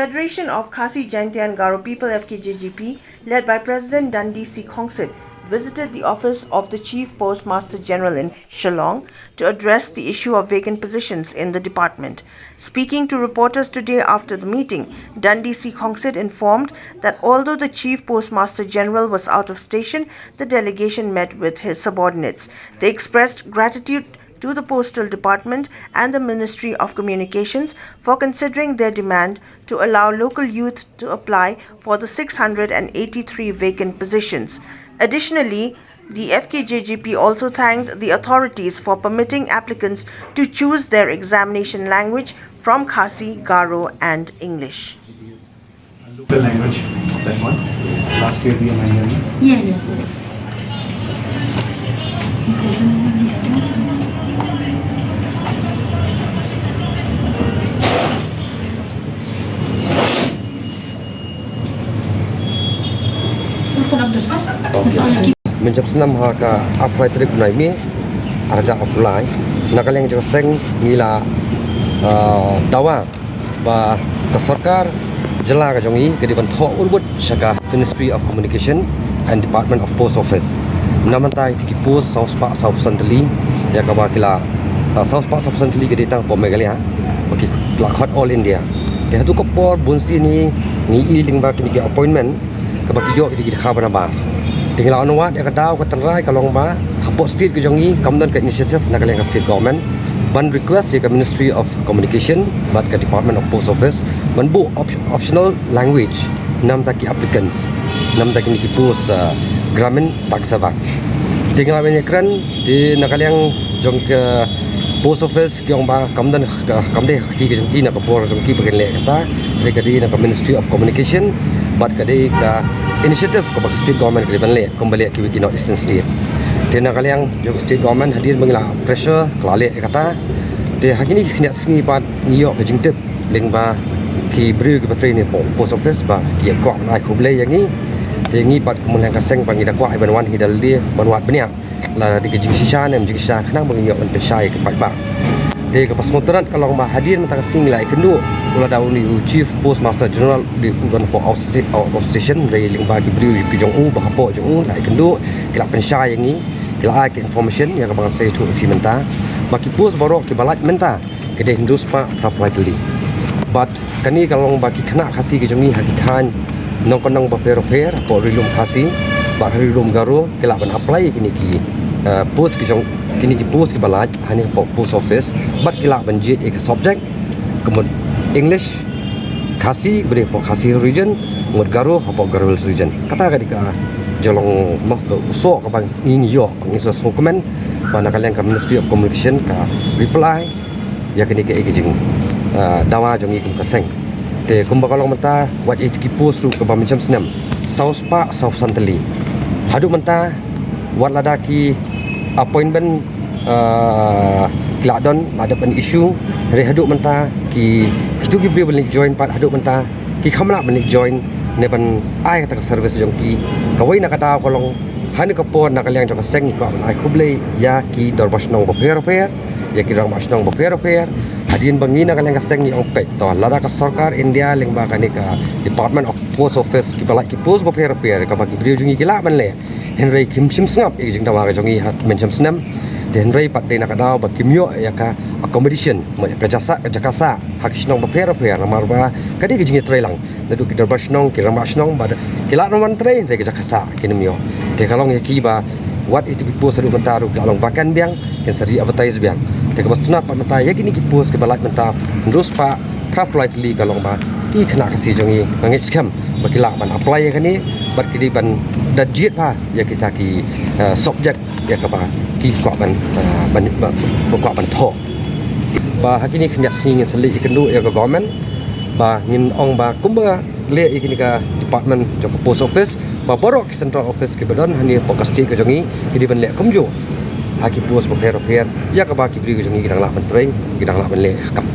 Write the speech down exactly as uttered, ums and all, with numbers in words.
Federation of Khasi Jaintia and Garo People, F K J G P, led by President Dundee C Khongsit, visited the office of the Chief Postmaster General in Shillong to address the issue of vacant positions in the department. Speaking to reporters today after the meeting, Dundee C Khongsit informed that although the Chief Postmaster General was out of station, the delegation met with his subordinates. They expressed gratitude to the Postal Department and the Ministry of Communications for considering their demand to allow local youth to apply for the six hundred and eighty-three vacant positions. Additionally, the F K J G P also thanked the authorities for permitting applicants to choose their examination language from Khasi, Garo, and English. Local language, that one. Last year we amended. Yeah, yeah. Mynjam snam ha ka apply tarik u nai mi arja apply na ka liang jong seng ngi la dawa ba ka sorkar jylla ka jong i ka dei ban thoh urbut sha ka Ministry of Communication and Department of Post Office. Namar ta ki post saw spah saw phew san tylli ïa kaba ki la saw spah saw phew san tylli ka dei tang hapoh Meghalaya ba ki la khot all India. Te haduh ka por bun sien ngi i lyngba kine ki appointment kaba ki ïoh ki dei ki dkhar ba nabar. Te ngi la ong wat ïa ka daw ka tynrai ka long ba hapoh state ka jong i kam don ka initiative na ka liang ka state government ban request ïa ka Ministry of Communication bad ka Department of Post Office ban buh optional language namar ta ki applicants namar ta kine ki post Gramin Dak Sevak. Te ngi la wan ïakren te na ka liang jong ka Post Office ki ong ba kam don kam dei ha kti ka jong ki na ka bor jong ki ba kin leh kata. Te ka dei na ka Ministry of Communication bad ka dei ka initiative kaba ka state government ka dei ban leh kumba leh kiwei ki North Eastern state. Te na ka liang jong ka state government hadien ba ngi la pressure ka la leh kata. Te ha kine ki khyndiat sngi pat ngi ïoh ka jingtip lyngba ki briew kiba trei ne Post Office ba ki kwah ban ai khublei ïa ngi. Te ngi pat kum u nonghiar ka seng ba ngi da kwah ban wan hi da lade ban wad bniah la dei ka jingshisha ne em jingshisha khnang ba ngin ïoh ban pynshai ïa ki paidbah. Te kaba sngewtynnat ka long ba hadien mynta ka sngi la ïakynduh u la da u Chief Postmaster General u dei u don hapoh outstation hynrei lyngba ki briew ki jong u ba hapoh jong u la ïakynduh ki la pynshai ïa ngi ki la ai ka information ïa kaba ngan sa ïathuh ïa phi mynta ba ki post baroh kiba lait mynta ka dei hynriew spah phra phew lai tylli. Bad kane ka long ba ki khynnah Khasi ki jong ngi ha ki thaiñ nongkyndong bapher bapher hapoh Ri Lum Khasi bad ha Ri Lum Garo ki lah ban apply ïa kine ki post ki jong kine ki post kiba lait hangne hapoh Post Office bad ki lah ban jied ïa ki subject ka mut English, Khasi ba dei hapoh Khasi Region, mut Garo hapoh Garo Hills Region. Kata ka dei ka jong long mo ka u soh kaba ngi ngi ïoh ngi sa sngewkmen ba na ka liang ka Ministry of Communication ka reply ïa kane kaei ka jingdawa jong ngi kum ka seng. Te kumba ka long mynta wat ïa ki post ruh kaba mynshem snem saw spah saw phew san tylli. Haduh mynta wat lada ki appointment ki la don la dep ban issue hynrei haduh mynta ki kitu ki briew ban leit join pat haduh mynta ki kham lah ban leit join ne ban ai kata ka service jong ki. Kawei na ka daw ka long ha kane ka por na ka liang jong ka seng ngi kwah ban ai khublei ïa ki dorbar shnong bapher bapher ïa ki rangbah shnong bapher bapher. Hadien ba ngi na ka liang ka seng ngi ong peit to lada ka sorkar India lyngba kane ka Department of Post Office kiba lait ki post bapher bapher kaba ki briew jong ngi ki lah ban leh hynrei kim shym sngap ïa ka jingdawa ka jong ngi ha mynshem snem. Te hynrei pat dei na ka daw ba kim ïoh ïa ka accommodation mo ïa ka jaka sah ha ki shnong bapher bapher namar ba ka dei ka jingïatreilang naduh ki dorbar shnong ki rangbah shnong ba ki lah ban wan trei hynrei ka jaka sah kim ïoh. Te ka long ïa ki ba wat ïa ki post haduh mynta ruh ki la long vacant biang kin sa re-advertise biang. Te kaba sngewtynnat pat mynta ïa kine ki post kiba lait mynta hynriew spah phra phew lai tylli ka long ba ki khynnah Khasi jong ngi nga ngeit skhem ba ki lah ban apply ïa kane bad ki dei ban da jied bha ïa kita ki subject ïa kaba ki kwah ban ban kwah ban thoh. Ba ha kine khyndiat sngi ngin sa leit ïakynduh ïa ka government ba ngin ong ba kumba leh ïa kine ka department jong ka post office ba baroh ki central office kiba don hangne hapoh ka state ka jong ngi ki dei ban leh kumjuh ha ki post bapher bapher ïa kaba ki briew ka jong ngi ki dang lah ban trei ki dang lah ban leh kam.